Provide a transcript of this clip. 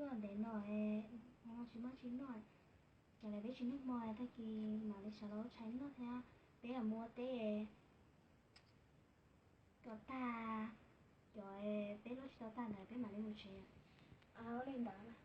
Ntev no tsis muaj tsis noj, ces peb tsis noj hmo, tag kis mam li sawv los ua tshais noj thiab. Peb los mus ua teb kom tag, cov peb luaj tsis tau tag ntawd peb mam li mus tsev. Ua li ntawd.